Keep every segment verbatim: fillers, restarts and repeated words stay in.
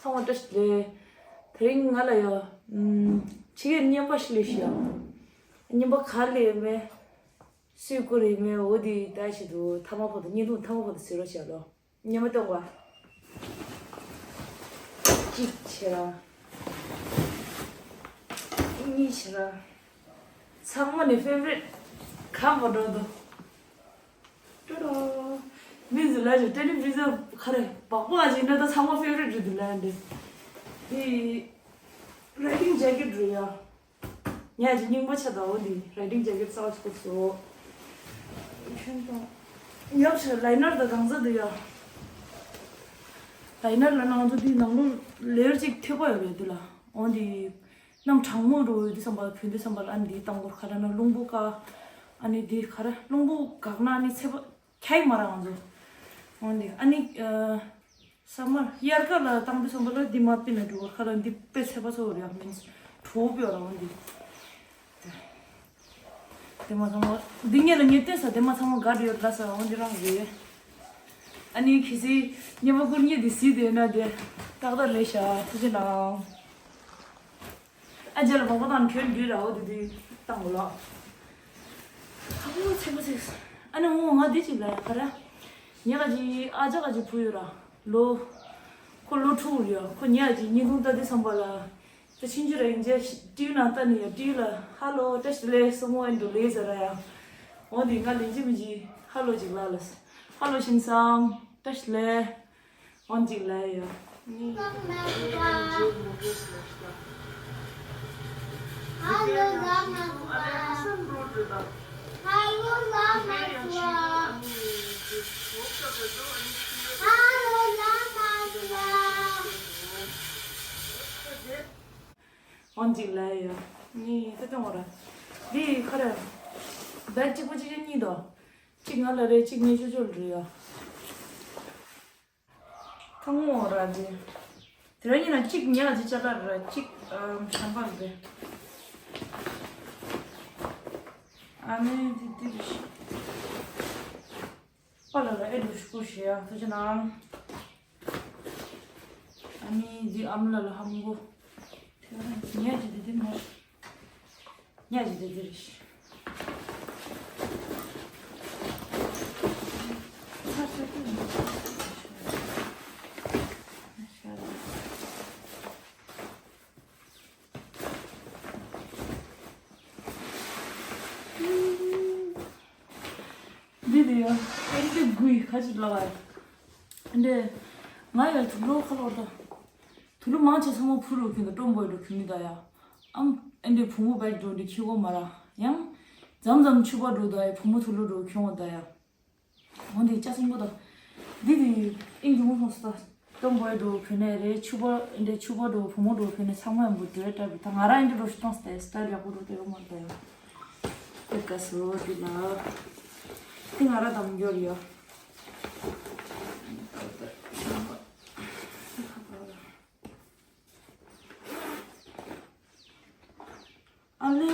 ཚང་མ་བཀྲ་ཤིས་བདེ་ལེགས། དེ་རིང་ང་ལ་ཡ། ཨམ། ཕྱི་རྒྱལ་རྔན་པ་ཞིག་སླེབས་ཤག་རྔན་པ་ག་ལ་སླེབས་མེད། སུས་བསྐུར་ཡིན་མེད་འོ་དེ་ལྟ་ཞིག་འདུག་མཐའ་མ་བར་དུ་བརྙན་ཐུང་མཐའ་མ་བར་དུ་གཟིགས་རོགས་བྱས་ལོ། རྔན་པ་སྟོན་པ། གཅིག་བྱས་ར། གཉིས་བྱས་ར། ཚང་མ་ནི་ཕེ་ཝ་རིཊ་གང་བ་འགྲོ་འདུག་ཏོ་ཏོ། མི་ཚོ་ལ་ཞིག་ཊེ་ལི་བི་ཛན་ག་རེ་སྦག་སྦག་ཅིག་ན་ད་ཚང་མ་ཕེ་ཝ་རིཊ་རེད་འདུག་ལ་འདི། དེ་རའི་ཊིང་ཇེ་ཀེཊ་རེད་ཡ། ཉག་ཅིག་རྙིང་པ་ཆགས་འདུག་འོ་འདི་རའི་ཊིང་ཇེ་ཀེཊ་གསར་པ་ཞིག་བསྐུར་སོང་། ཁྱོད་དང་ཉག་ཅིག་ལའི་ནར་དང་གང་ཟག་འདུག་ཡ། ལའི་ནར་ལ་ནང་དུ་འདི་ནང་ལོ་ལེ་ཡར་ཅིག་ཐེབས་པ་ཡོད་རེད་འདི་ལ། འོ་འདི། གནམ་གྲང་མོ་འགྲོ་ཡོད་དུས་ཙམ་པ་ལ་བུད་དུས་ཙམ་པ་ལ་ཨ་ནི་འདི་བཏང་དགོས། ག་རེ་ན་རླུང་བུ་བཀག་ཨ་ནི་འདི་ག་རེ་རླུང་བུ་འགག་ན་ཨ་ནི་ཚད་པ་ཁྱད་མ་ར་ང་ཚོ། འོན་ཏེ་ཨ་ནི་ཨ། ས་མར་དབྱར་ཁ་ལ་བཏང་དུས་ཙམ་པ་ལ་འདི་མ་པི་ན་འགྲོ་ག་ར་འདི་དཔེ་ཚད་པ་ཚོ་རེད་ཡ། མིན་གྲོ་བོ་པི་ཡོད་ར་འོན་ཏེ། དེ་མ་ཚང་མ་འདི་ངས་ལ་ངས་བསྟན་ས་དེ་མ་ཚང་མ་དགའ་རེ་ཡོད་ལ་ས་འོན་ཏེ་རང་རེད། ཨ་ནི་ཁི་སི་ཉི་མ་ཀུར་ཉི་དེ་སི་དེ་ན་དེ་ཏག་ཏག་རེད་ཤག་ཐུགས་རྗེ་གནང་། ཨ་ཅེ་ལ་མོ་པ་དང་ཁྱོད་འདྲི་ར་འོ་དེ་དེ་བཏང་གོ་ལ། ཧ་གོ་ཚེ་གོ་ཚེ། ཨ་ནི་འོ་ང་དེ་ཅིག་ལ་ཡ་ག་ར། ཉེ་ག་ཅི་ཨ་ཅག་ག་ཅི་བུ་ཡོད་ར། ལོ། ཁོ་ལོ་དྲུག་རེད་ཡ། ཁོ་ཉེ་ག་ཅི་བརྙན་ཐུང་ལྟ་དུས་ཙམ་པ་ལ། ད་ཕྱིན་ཆད་ར་ཡིན་ཅེ་ཊི་བི་ནང་ལྟ་ནི་ཡ་ཊི་བི་ལ་ཧ་ལོ་བཀྲ་ཤིས་བདེ་ལེགས་སོ་མོ་ཨེ་འགྲོ་ལེ་ཟེར་ར་ཡ། འོ་དེ་ང་ལེན་ཅི་མི་ཅི་ཧ་ལོ་ཅིག་ལ་ལ། ཧ་ལོ་ཤིན་སང་བཀྲ་ཤིས་བདེ་ལེགས། འོན་ཅིག་ལ་ཡོད། འོན་ཅིག་ལ་ཡོད། ནི་ད་དུང་འོ་ར། འདི་ཁ་ར། བེག་གཅིག་པོ་གཅིག་གཅིག་གཉིས་དོ། གཅིག་ང་ལ་རེད་གཅིག་ངའི་ཅོ་ཅོ་ལ་རེད་ཡ། ཐང་མོ་ར་ལི། དེ་ར་ཉིན་ན་གཅིག་ཉག་ཅིག་ཅ་ལག་ར་གཅིག་ཨམ་ཤམ་པག་རེད། ཨ་ནི་དེ་དེ་རེད། པ་ལ་ལ་ཨེ་འགྲོ་ཤུ་ཤེ་ཡ་ཐུགས་རྗེ་གནང་། ཨ་ནི་དེ་ཨམ་ལ་ལ་ཧམ་གོ། དེ་ར་ཉག་ཅིག་དེ་དེ་མ། ཉག་ཅིག་དེ་དེ་རེད། འདི་དེ་ཡ། ཨེ་འདི་དགུའི་ཁ་ཅིག་ལ་བ་ཡ། འདི། ང་ཡ་དུག་ལོ་ཁ་ལོ་ད། དུ་ལུ་མང་ཆེ་ཚང་མ་ཕུ་རུ་ཁྱོད་ཀྱི་ཀྲོམ་བོའི་འགྲོ་ཁྱོད་མི་ད་ཡ། ཨམ། ཨེ་འདྲའི་བུ་མོ་བེད་འགྲོ་འདི་ཁྱི་གོ་མ་ར། ཡང་། མཚམས་མཚམས་ཕྱུ་པ་འགྲོ་ད་ཡ་བུ་མོ་དུ་ལུ་འགྲོ་ཁྱོད་ད་ཡ། འོ་འདི་ཅག་སེང་པོ་ད། འདི་འདི་ཨིན་ཇི་མོ་ཧོང་སི་ད། ཀྲོམ་བོའི་འགྲོ་ཁྱོད་ནས་རེད་ཕྱུ་པ་ཨེ་འདྲའི་ཕྱུ་པ་འགྲོ་བུ་མོ་འགྲོ་ཁྱོད་ནས་ཚང་མ་ཡང་བུ་འགྲོ་ཡ་ཏྲ་བི་ད་ང་ར་ཨེ་འདྲའི་འགྲོ་ཤི་ཏོང་སི་ད་ཡ་སི་ཏའི་ལ་ཡག་པོ་འགྲོ་ཏེ་ཡོ་མ་ད་ཡ། ཨེ་ཀ་སོ་འདི་ལ། འདི་ང་ར་དམ་འགྱོར་ཡ། ཨ་ལེ།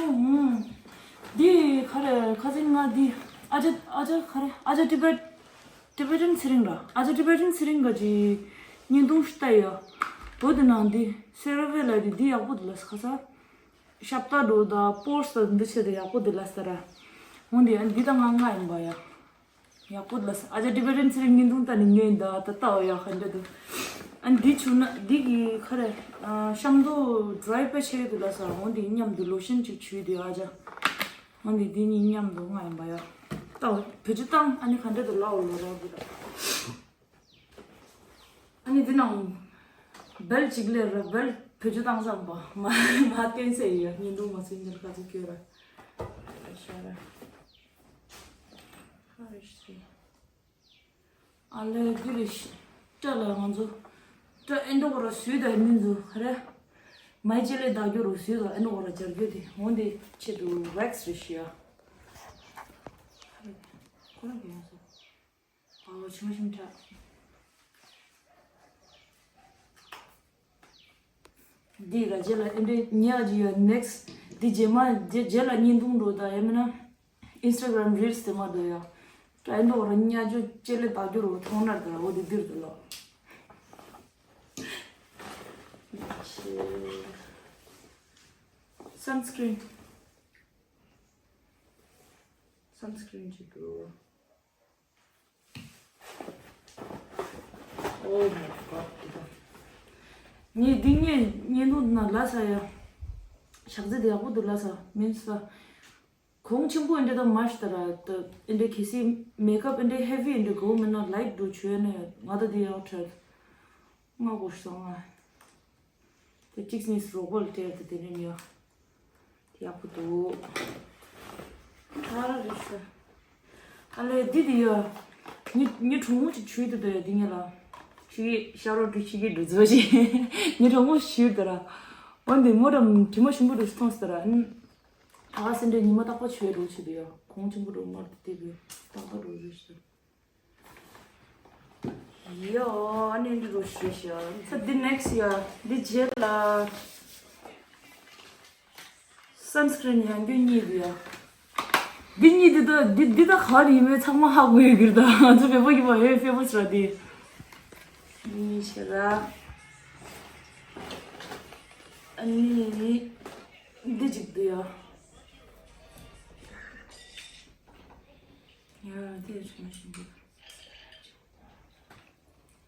འདི་ག་རེ་ཁ་སང་ང་འདི་ཨ་ཅག་ཨ་ཅག་ག་རེ་ཨ་ཅག་ཊི་བེཊ་ཊི་བེ་ཊན་ཚེ་རིང་ར་ཨ་ཅག་ཊི་བེ་ཊན་ཚེ་རིང་ག་ཅི་བརྙན་ཐུང་ཤིག་ལྟ་ཡོད། བོད་དུ་ནང་འདི་སེ་ར་བེ་ལ་འདི་འདི་ཡག་པོ་འདུག་ལ་ཁ་ས་ཤབ་ཏ་འགྲོ་ད་པོར་སི་འདི་བྱེད་དུ་ཡག་པོ་འདུག་ལ་ས་ར། འོ་འདི་ཨ་འདི་ད་ང་ང་ཡིན་པ་ཡ། ཡག་པོ་ལ་ས་ཨ་ཅག་ཊི་བེ་ཊན་ཚེ་རིང་བརྙན་ཐུང་ལྟ་ནི་ཉོས་ཡིན་ད་ད་ལྟ་འོ་ཡ་ཧ་འདྲ་འདུག་ཨ་ནི་འདི་བྱུང་ན་འདི་གི་ཁ་རེ་ཤམ་དུ་ཌི་རའི་པ་ཆེ་འདུག་ལ་ས་འོ་འདི་མཉམ་དུ་ལོ་ཤན་ཅིག་བྱུས་དེ་ཨ་ཅག་འོ་འདི་འདི་གཉིས་མཉམ་དུ་ང་ཡིན་པ་ཡ། ད་བེད་སྤྱོད་བཏང་ཨ་ནི་ཧ་འདྲ་འདུག་ལའོ་ལོ་ར་འདི་ལ། ཨ་ནི་འདི་ནང་བེལ་ཅིག་ལས་ར་བེལ་བེད་སྤྱོད་བཏང་བསམ་པ་མ་མ་བསྟན་ས་ཡི་ཡ་བརྙན་ཐུང་མ་ཚུན་ཅན་ཁ་ཚུ་ཁྱོད་ར་ཤ་ར། ཧ་རེ་ཤི། ཨ་ལེ་འདི་རེད་ཤི། སྐྲ་ལ་ང་ཚོ་སྐྲ་ཨེ་འདྲ་གོ་ར་སུས་ད་ཨེ་འདི་ཚོ་ཧ་རེ། མའི་ཅེ་ལེ་ད་རྒྱུ་རུ་སུས་ད་ཨེ་འདྲ་གོ་ར་སྦྱར་རྒྱུ་དེ་འོན་ཏེ་ཆེད་དུ་ཝེག་སི་རེད་ཤི་ཡ། ཧ་རེ། ཁོ་རང་གི་ཡོང་སོང་། ཨ་ལོ་ཆུང་ཆུང་ཁྲ། འདི་ར་རྗེས་ལ་ཨེ་འདྲའི་ཉག་ཅིག་ཡོད་ནེག་སི་འདི་རྗེས་མ་རྗེས་རྗེས་ལ་བརྙན་ཐུང་འགྲོ་ད་ཡང་མིན་ན་ཨིན་སི་ཊ་གྷ་རམ་རིལ་སི་དེ་མ་འགྲོ་ཡ། ད་ཨེ་འདྲ་བོ་ར་ཉག་ཅོ་ཅེ་ལེ་ད་རྒྱུ་རུ་མཐོང་ན་ད་འོ་དེ་འདིར་དུ་ལོ། Sunscreen. Sunscreen ཅིག་འདུག Oh my god. ངས་འདི་ངས་བརྙན་ཐུང་ནང་ལབ་ཚར་ཡ། ཞག་རྩི་དེ་ཡག་པོ་འདུག་ལབ་ཚར་མིན་ས། གོང་ཆེན་པོ་འདི་དང་མ་ཤི་ད་ར་ད་འདི་གལ་སྲིད་མེ་ཀབ་འདི་ཧེ་བི་འདི་གོ་མིན་ན་ལའིཊ་འདུག་བྱོས་ནས་ང་ད་འདི་ཡག་ཁྲལ་ང་གོ་སོང་ང་། དེ་གཅིག་གཉིས་རོགས་པ་ལ་སྤྲད་དེ་དེ་ནས་ཉོ། དེ་ཡག་པོ་འདུག་ཨ་ར་རེད་ཤག་ཨ་ལས་འདི་དེ་ཡ། ངའི་ངའི་གྲོགས་མོ་ཅིག་བྱུས་དེ་དེ་ཡ་འདི་ངས་ལ། ཕྱི་གི་ཤ་རོགས་འདྲུ་ཕྱི་གི་འདྲུ་ཛོ་ཞིག་ངའི་གྲོགས་མོ་བྱུས་དེ་ར། འོན་ཏེ་མོ་ར་དྲི་མ་ཞིམ་པོ་འདྲུ་ཞིག་མཐོང་སོང་དེ་ར། ཨ་ཁ་སེ་འདྲའི་ཉི་མ་རྟག་པར་བྱུས་འདྲུ་ཆེ་དེ་ཡ། གོང་ཆེན་པོ་འདྲུ་མར་དེ་དེ་གི་རྟག་པར་འདྲུ་ཞིག་ཡོ། ཨ་ནི་འདི་རུ་ཞུ་ཞུ། ཚ་འདི་ནེག་སི་ཡ། འདི་རྗེས་ལ། སན་སི་ཀྲིན་ཡང་འདི་གཉིས་འདི་ཡ། འདི་གཉིས་འདི་ད་འདི་འདི་ད་ག་རེ་ཡིན་མིན་ཚང་མ་ཧ་གོ་ཡོད་ཀྱི་རེད་ད། ང་ཚོ་བོད་པ་གི་བ་ཧེ་ཕེ་མ་སི་ར་འདི། གཉིས་བྱས་ལ། ཨ་ནི། འདི་གཅིག་འདི་ཡ། ཡ་དེ་ཆུང་ཆུང་འདུག་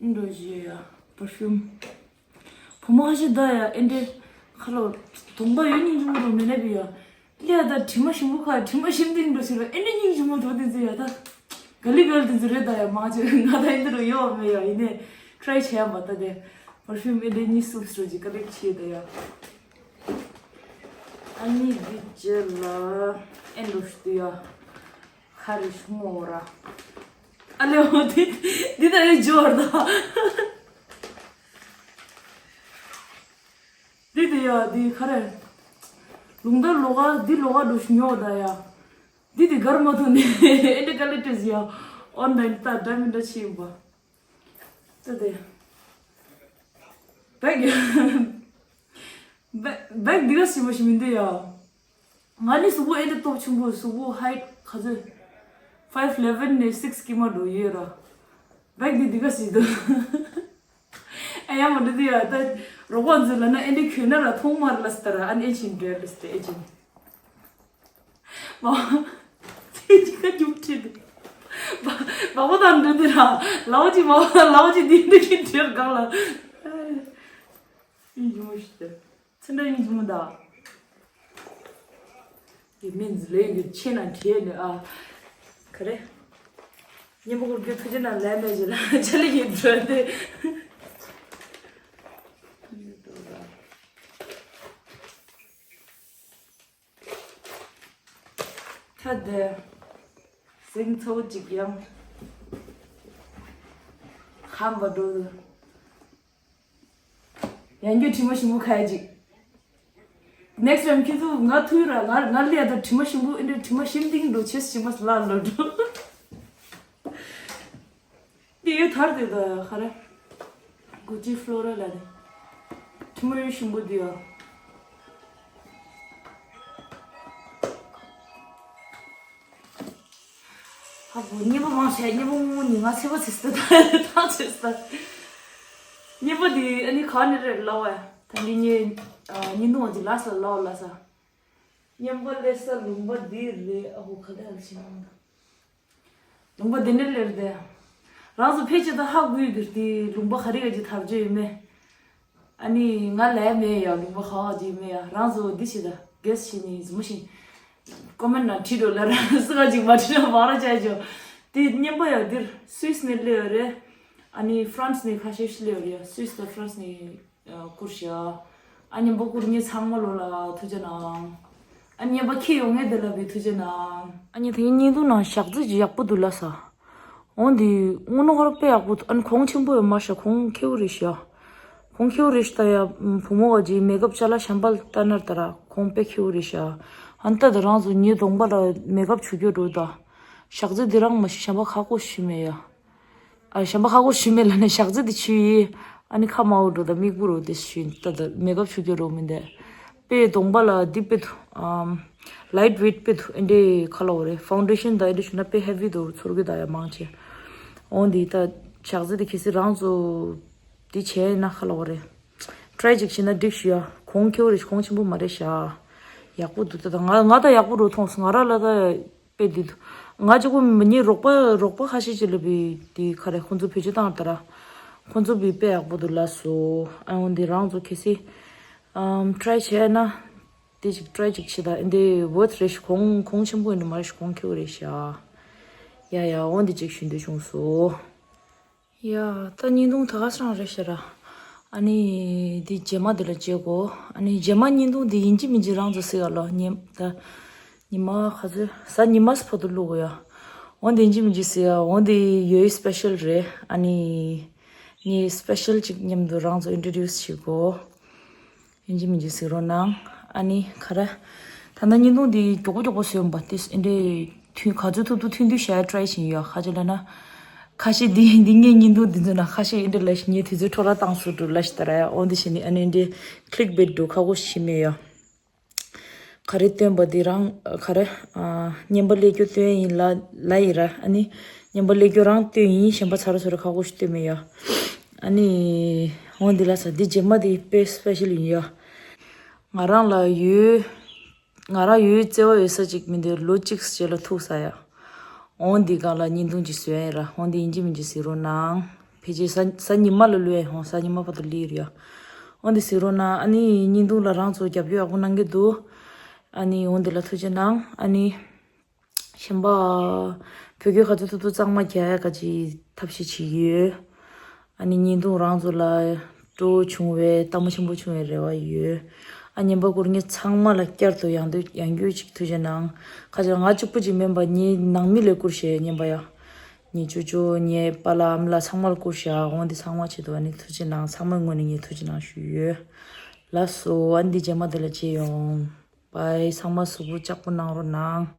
འགྲོ་བཞི་ཡ། པར་ཕིའུམ། བུ་མོ་ཁ་ཤས་ད་ཡ་ཨེ་འདྲེ། ཁ་ལོ། གདོང་པ་ཡོད་སྙིང་རྗེ་མོ་འགྲོ་མེད་ན་བི་ཡ། ལས་ད་དྲི་མ་ཞིམ་པོ་ཁ་དྲི་མ་ཞིམ་ཏིང་འགྲོ་ཟེར་བ་ཨེ་འདྲེ་སྙིང་རྗེ་མོ་འགྲོ་དེ་ཚོ་ཡ་ད། ག་ལི་ག་ལི་དེ་ཚོ་རེད་ད་ཡ་མང་ཆེ་ང་ད་ཨེ་འདྲེ་རུ་ཡོད་མེད་ཡ་ཡིན་ནས། ཊི་རའི་བྱས་ཡ་མ་ད་དེ། པར་ཕིའུམ་ཨེ་འདྲེ་གཉིས་སུབ་སུབ་ཅིག་ཀ་ལེག་བྱས་ད་ཡ། ཨ་ནི་འདི་རྗེས་ལ་ཨེ་འགྲོ་ཞུ་དུ་ཡ། ཁ་རེ་ཤུ་མོ་ར། ཨ་ལེ་འོ་དེ་འདི་ད་ཨེ་འབྱོར་ད། འདི་དེ་ཡ་འདི་ཁ་རེ། ལུང་ད་ལོ་ག་འདི་ལོ་ག་འགྲོ་ཤུ་ཉོ་ད་ཡ། འདི་དེ་གར་མ་ཐོན་ནས་ཨེ་འདྲེ་ཀ་ལེ་ཏྲེས་ཡ། ཨོན་ལ་ཡིན་ད་འདྲ་མི་འདྲ་ཆེ་ཡིན་པ། ད་དེ། བེག་ཡ། བེག་བེག་འདི་ག་ཞིམ་པོ་ཞིམ་མི་འདུག་ཡ། ང་ནི་གཟུགས་པོ་ཨེ་འདྲ་སྟོབས་ཆུང་པོ་གཟུགས་པོ་ཧའིཊ་ག་ཚོད། ཕའིབ་ཨི་ལེ་ཝན་ནས་སིགས་ཀྱི་མ་འགྲོ་ཡོད་ར། བེག་འདི་འདི་ག་ཞིག་འདུག་ཨ་ཡ་མ་འདྲ་འདི་ཡ་ད། རོགས་པ་ཚོ་ལ་ན་ཨེ་འདྲ་གྱོན་ན་ར་མཐོང་མ་ར་ལ་སི་ད་ར་ཨན་ཨེ་ཆིན་འདྲེ་ལ་སི་ད་ཨེ་ཆིན། མ། ཚེ་གཅིག་ཁ་རྒྱུག་ཁྲིད་འདུག་བ་བ་བོ་དང་འདྲ་འདི་ར། ལའོ་ཅི་མ་བ་ལའོ་ཅི་འདི་འདྲ་གི་འདྲེ་གང་ལ། ཨི་ཡོང་ཞིག་ཚེ་འདྲ་ཡིན་གྱི་མོ་ད། ཡིན་མིན་ཟི་ལེ་ཡོད་ཆེ་ན་བྲིས་ནས་ཨ། ག་རེ། ཉིན་མོ་གུར་གྱི་ཐུགས་རྗེ་ན་ལས་མེད་ཅེ་ལ་ཆ་ལེ་ཡིན་འགྲོ་དེ། ཐ་དེ། སེང་ཚོ་ཅིག་ཡང་། ཧམ་པ་འགྲོ་དུ། ཡང་རྒྱུ་དྲི་མ་ཞིམ་པོ་ཁ་ཡ་ཅིག next time ཁྱེད་ཚོ་ང་ཐུག་ར་ང་ང་ལ་ཡ་ད་དྲི་མ་ཞིམ་པོ་ཨེ་འདྲ་དྲི་མ་ཞིམ་ཏིང་འགྲོ་ཆེས་ཞིམ་མ་སླ་ལོ་འགྲོ། དེ་ཡོད་ཐར་དེ་ད་ཁ་ར། གུ་ཅི་ཕློ་ར་ལ་དེ། དྲི་མ་ཡོད་ཞིམ་པོ་དེ་ཡ། ཧ་གོ་སྙན་པོ་མང་ཆེ་སྙན་པོ་ངུ་ནི་ང་ཚེ་བ་ཚེ་སྟ་ད་ཐང་ཆེ་སྟ། སྙན་པོ་འདི་ཨ་ནི་ག་ནི་རེད་ལ་བ་ད་འདི་ཉེ་ཉེ་ནུ་འདི་ལ་ས་ལ་བ་ལ་ས། སྙན་པོ་ལེ་ས་ལུང་པ་འདི་རེད་ཨ་ཧོ་ཁ་ལེ་ཨ་ཆེ་ནང་ད། ལུང་པ་འདི་འདྲ་ལེར་དེ། རང་ཚོ་ཕལ་ཆེར་ད་ཧ་གོ་ཡོད་ཀྱི་དེ་ལུང་པ་ག་རེ་ག་ཅིག་ཐབས་བྱས་ཡོད་མེད། ཨ་ནི་ང་ལས་མེད་ཡ་ལུང་པ་ཧ་ཅིག་མེད་ཡ་རང་ཚོ་འདི་བྱེད་ད་གེས་བྱེད་ནི་ཟི་མོ་ཞིག་ཀོ་མེན་ན་བྲིས་འགྲོ་ལ་རང་སུ་ག་ཅིག་མ་བྲིས་ན་མ་ར་བྱ་ཅོ། དེ་སྙན་པ་ཡ་འདིར་སུད་སི་ནས་སླེབས་ཡོད་རེད། ཨ་ནི་ཧྥ་རན་སི་ནས་ཁ་ཤས་ཤིག་སླེབས་ཡོད་རེད་ཡ་སུད་སི་དང་ཧྥ་རན་སི་ནས་བསྐུར་ཤག་ཨ་སྙན་པ་བསྐུར་མཁན་ཚང་མ་ལོ་ལ་ཐུགས་རྗེ་གནང་། ཨ་སྙན་པ་ཁྱེད་ཡོང་ངེས་དེ་ལ་བའི་ཐུགས་རྗེ་གནང་། ཨ་ནི་དེ་ཉིན་དུ་ན་ཞག་རྩི་ཅིག་ཡག་པོ་འདུག་ལ་ས། འོང་འདི་དངོས་གནས་ཁོ་རང་དཔེ་ཡག་པོ་འདུག་ཨ་ནི་གོང་ཆེན་པོ་ཡོད་མ་ཤ་གོང་ཁེའུ་རེད་ཤག་གོང་ཁེའུ་རེད་ཤག་ད་ཡ་བུ་མོ་བ་ཅིག་མེ་ཀབ་ཅ་ལག་ཤམ་པ་ལྟ་ན་ལྟ་ར་གོང་དཔེ་ཁེའུ་རེད་ཤག་ཨ་ནི་ད་ད་རང་ཚོ་ཉིན་གདོང་པ་ལ་མེ་ཀབ་བྱུག་རྒྱུ་འགྲོ་ད། ཞག་རྩི་འདི་རང་མ་ཤི་ཤམ་པ་ཁག་པོ་ཤི་མེད་ཡ། ཨ་ཞམ་པ་ཁག་པོ་ཞུ་མེད་ལ་ནི་ཞག་རྩི་དེ་ཆུ་ཡིས། ཨ་ནི་ཁ་མའོ་འགྲོ་ད་མིག་བུ་རོ་དེ་ཞུ་ད་ད་མེ་ཀབ་ཆུ་རྒྱུ་རོ་མིན་དེ། དཔེ་གདོང་པ་ལ་འདི་དཔེ་ཐུ། ཨམ། ལའིཊ་ཝེཊ་དཔེ་ཐུ་ཨེ་འདྲེ་ཁ་ལོ་རེ་ཕའུན་ཌེ་ཤན་ད་ཨེ་འདྲེ་ཞུ་ན་དཔེ་ཧེ་བི་དོ་ཚོར་གི་ད་ཡ་མང་ཆེ། འོང་འདི་ད་ཞག་རྩི་དེ་ཁེ་སི་རང་ཚོ་འདི་བྱས་ན་ཁ་ལོ་རེ། ཊ་རའི་ཅིག་བྱས་ན་འགྲིག་ཤི་ཡ། གོང་ཁེ་བོ་རེད་ཤི། གོང་ཆེན་པོ་མ་རེད་ཤག་ཡག་པོ་འདུག་ད་ད་ང་ང་ད་ཡག་པོ་རུ་མཐོང་སོང་། ང་ར་ལ་ད་དཔེ་འདི་འདུག་ང་གཅིག་པོ་མི་ཉིད་རོགས་པ་རོགས་པ་ཁ་ཤས་ཅིག་ལ་བི་དེ་ག་རེ་ཁོང་ཚོ་བེད་སྤྱོད་བཏང་ད་ར། ཁོང་ཚོ་བི་དཔེ་ཡག་པོ་འདུག་ལབ་སོང་། ཨ་འོན་ཏེ་རང་ཚོ་གལ་སྲིད་ཨམ་ཊ་རའི་བྱས་ན། དེ་ཅིག་ཊ་རའི་ཅིག་བྱེད་ད། ཨེ་འདི་ཝོར་ཐི་རེད་ཤི། གོང་གོང་ཆེན་པོ་ཡིན་ནི་མ་རེད་ཤི། གོང་ཁེ་བོ་རེད་ཤག་ཡ་ཡ་འོན་ཏེ་ཅིག་ཞུ་འདོད་བྱུང་སོང་། ཡ་ད་བརྙན་ཐུང་ད་ག་སང་རེད་ཤག་ར། ཨ་ནི་འདི་རྗེས་མ་འདི་ལ་མཇལ་གོ་ཨ་ནི་རྗེས་མ་བརྙན་ཐུང་འདི་ཡིན་གཅིག་མིན་གཅིག་རང་ཚོ་གཟིགས་ཨ་ལོ། ཉི་ད་ཉི་མ་ག་ཚོད་གཟའ་ཉི་མ་བར་དུ་བླུག་གོ་ཡ། འོན་ཏེ་ཡིན་གཅིག་མིན་གཅིག་གཟིགས་ཨ། འོན་ཏེ་ཡོད་སི་པེ་ཤལ་རེད། ཨ་ནི་ངས་སི་པེ་ཤལ་ཅིག་མཉམ་དུ་རང་ཚོ་ཨིན་ཊྲོ་ཌིའུ་སི་བྱེད་གོ་ཡིན་གཅིག་མིན་གཅིག་གཟིགས་རོགས་གནང་། ཨ་ནི་ག་རེ། ད་ལྟ་བརྙན་ཐུང་འདི་མགྱོགས་པོ་མགྱོགས་པོ་བཟོས་ཡོང་པ་དེ་ཨེ་འདྲས་ཐུང་ག་ཚོད་ཐུབ་ཐུབ་ཐུང་ཐུང་བྱ་ཡ་ཊ་རའི་བྱེད་ཡོད། ག་ཅི་ལབ་ན། ཁ་ཤས་འདི་འདི་ངའི་བརྙན་ཐུང་འདི་ཚོ་ན་ཁ་ཤས་ཨེ་འདྲས་ལབ་ཤི། ངས་དུས་ཚོད་འཕྲོ་བརླག་བཏང་སོང་འགྲོ་ལབ་ཤི་ད་ར་ཡ། འོན་ཏེ་བྱས་ནི་ཨ་ནི་ཨེ་འདྲས་ཀི་ལིག་བྷེ་ཊི་འགྲོ་ཁག་པོ་ཞིག་མེད་ཡ། ག་རེ་སྟོན་པ་འདི་རང་ག་རེ། བརྙན་པར་ཀླད་ཀོར་སྟོན་ཡིན་ལ་ལ་ཡིན་ར། ཨ་ནི་བརྙན་པར་ཀླད་ཀོར་རང་སྟོན་ཡིན། གཞན་པ་ཚ་ར་ཚོ་ར་ཁག་པོ་ཞིག་སྟོན་མེད་ཡ། ཨ་ནི་འོ་འདི་ལ་ས་འདི་རྗེས་མ་འདི་དཔེ་སི་པེ་ཤལ་ཡིན་ཡ། ང་རང་ལ་ཡོད། ང་རང་ཡོད་བརྩེ་བ་ཡོད་ས་ཅིག་མི་འདུག་ལོ་གཅིག་རྗེས་ལ་ཐུག་ས་ཡ། འོ་འདི་ག་ལ་བརྙན་ཐུང་ཅིག་བཟོས་ཡ་ཡིན་ར། འོ་འདི་ཡིན་གཅིག་མིན་གཅིག་གཟིགས་རོགས་གནང་། ཕལ་ཆེར་གཟའ་གཟའ་ཉི་མ་ལ་བླུག་ཡ་ཡིན། འོ་གཟའ་ཉི་མ་བར་དུ་སླེབས་ཡོད་ཡ། འོ་འདི་གཟིགས་རོགས་གནང་། ཨ་ནི་བརྙན་ཐུང་ལ་རང་ཚོ་རྒྱབ་སྐྱོར་ཡག་པོ་གནང་གི་འདུག་ཨ་ནི་འོ་འདི་ལ་ཐུགས་རྗེ་གནང་། ཨ་ནི་གཞན་པ་བོད་སྐད་ག་ཚོད་ཐུབ་ཐུབ་གཙང་མ་རྒྱག་ཡ་ག་ཅིག་ཐབས་ཤེས་བྱེད་ཀྱི་ཡོད། ཨ་ནི་བརྙན་ཐུང་རང་ཚོ་ལ་སྤྲོ་བོ་བྱུང་བའི་ལྟད་མོ་ཆེན་པོ་བྱུང་བའི་རེ་བ་ཡོད། ཨ་ཉན་པ་སྐུ་ངལ་ཚང་མ་ལ་བསྐྱར་དུ་ཡང་དུ་ཡང་བསྐྱར་ཅིག་ཐུགས་རྗེ་གནང་། ཁ་ཅིག་ང་གཅིག་པུ་ཅིག་མིན་པ་ངའི་ནང་མི་ལ་བསྐུར་ཤག་ཉན་པ་ཡ། ངའི་ཅོ་ཅོ་ངའི་པཱ་ལགས་ཨ་མ་ལགས་ཚང་མ་ལ་བསྐུར་ཤག་འོ་འདི་ཚང་མ་ཆེད་དུ་ཨ་ནི་ཐུགས་རྗེ་གནང་། ཚང་མའི་ངོས་ནས་ངས་ཐུགས་རྗེ་གནང་ཞུ་ཡོད། ལགས་སོ། ཨ་ནི་འདི་རྗེས་མ་འདི་ལ་མཇལ་ཡོང་། བའི་ཚང་མ་གཟུགས་པོ་ལྕགས་པོ་གནང་རོགས་གནང་།